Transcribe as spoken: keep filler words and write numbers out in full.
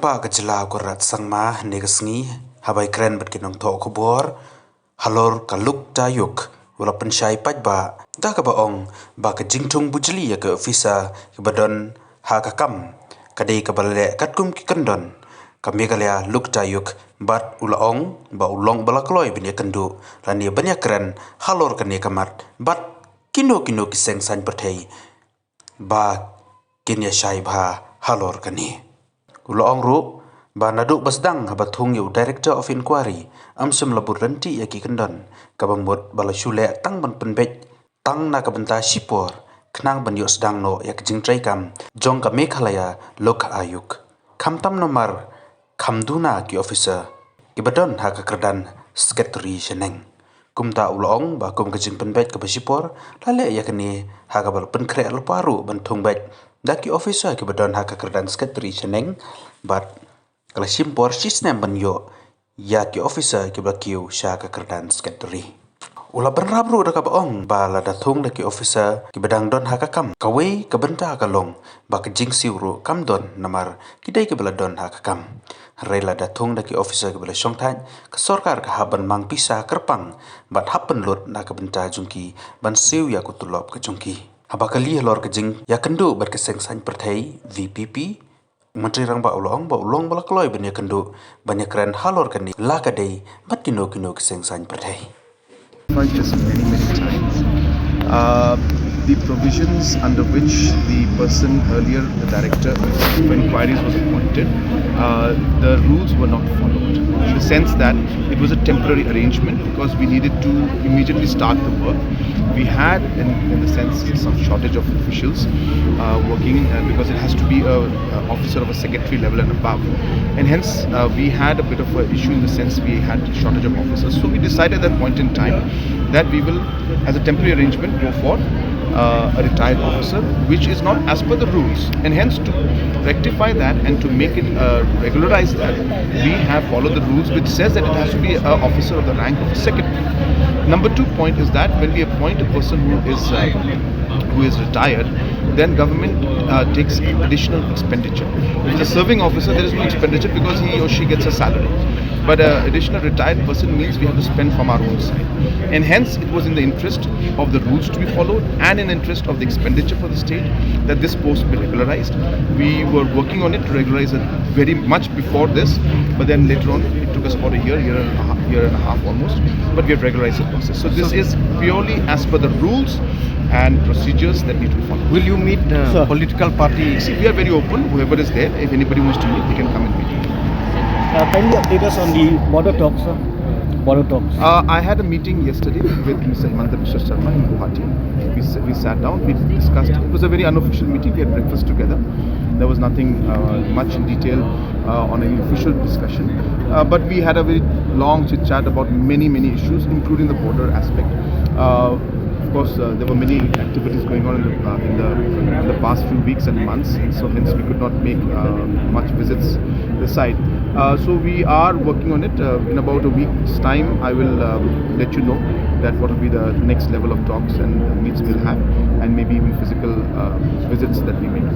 Pah ka jylla u Conrad Sangma hynne ka sngi, haba ïakren bad ki nongthoh khubor halor ka Lukta Yuk, u la pynshai paidbah da kaba ong ba ka jingthung bujli ïa ki officer kiba don ha ka kam ka dei kaba la leh katkum ki kyndon ka Meghalaya Lukta Yuk, bad u la ong ba u long ba la kloi ban ïakynduh lane ban ïakren halor kane ka mat bad kino kino ki seng saiñ pyrthei ba kin ïashai bha halor kane. U la ong ruh ba naduh ba sdang haba thung ïa u Director of Inquiry, ym shym la bud ryntih ïa ki kyndon, kaba mut ba la shu leh tang ban pynbeit tang na ka bynta shipor khnang ban ïoh sdang noh ïa ka jingtrei kam jong ka Meghalaya Lok Ayuk. Khamtam namar kham duna ki officer kiba don ha ka kyrdan Secretary shaneng. Kumta u la ong ba kum ka jingpynbeit kaba shipor, la leh ïa kane ha kaba la pynkhreh lypa ruh ban thung beit da ki officer kiba don ha ka kyrdan Secretary shaneng, bad ka la shim por shi snem ban ïoh ïa ki officer kiba la kiew sha ka kyrdan Secretary. U la bynrap ruh da kaba ong ba lada thung da ki officer kiba dang don ha ka kam, kawei ka bynta ka long ba ka jingsiew ruh kam don namar ki dei kiba la don ha ka kam. Hynrei lada thung da ki officer kiba la shongthait, ka sorkar ka hap ban mang pisa kyrpang bad hap pynlut na ka bynta jong ki ban siew ïa ka tulop ka jong ki. Haba kylli halor ka jingïakynduh bad ka seng saiñ pyrthei, V P P, u Myntri Rangbah u la ong ba u long ba la kloi ban ïakynduh ban ïakren halor kane, la ka dei bad kino kino ki seng saiñ pyrthei. Tried this many, many times. Uh, the provisions under which the person earlier, the director for inquiries, was appointed, uh, the rules were not followed. In the sense that it was a temporary arrangement because we needed to immediately start the work. We had, in, in the sense, some shortage of officials uh, working uh, because it has to be a, a officer of a secretary level and above. And hence, uh, we had a bit of an issue in the sense we had shortage of officers. So we decided at that point in time that we will, as a temporary arrangement, go for uh, a retired officer, which is not as per the rules. And hence, to rectify that and to make it uh, regularize that, we have followed the rules, which says that it has to be an officer of the rank of a secretary. Number two point is that when we appoint a person who is uh, who is retired, then government uh, takes additional expenditure. If it's a serving officer, there is no expenditure because he or she gets a salary. But an additional retired person means we have to spend from our own side. And hence, it was in the interest of the rules to be followed and in interest of the expenditure for the state that this post be regularized. We were working on it to regularize it very much before this, but then later on, it took us about a year, year and a half, year and a half almost. But we have regularized the process. So this is purely as per the rules and procedures that need to be followed. Will you meet the Sir. political party? See, we are very open. Whoever is there, if anybody wants to meet, they can come and meet. Uh, kindly update us on the border talks, sir. Border talks. Uh, I had a meeting yesterday with Mister Himanta Biswa Sarma in Guwahati. We, s- we sat down, we discussed. It was a very unofficial meeting. We had breakfast together. There was nothing uh, much in detail uh, on any official discussion. Uh, but we had a very long chit chat about many, many issues, including the border aspect. Uh, of course, uh, there were many activities going on in the, uh, in the in the past few weeks and months, and so hence we could not make uh, much visits this side. Uh, so we are working on it. Uh, in about a week's time, I will um, let you know that what will be the next level of talks and meets we'll have, and maybe even physical uh, visits that we make.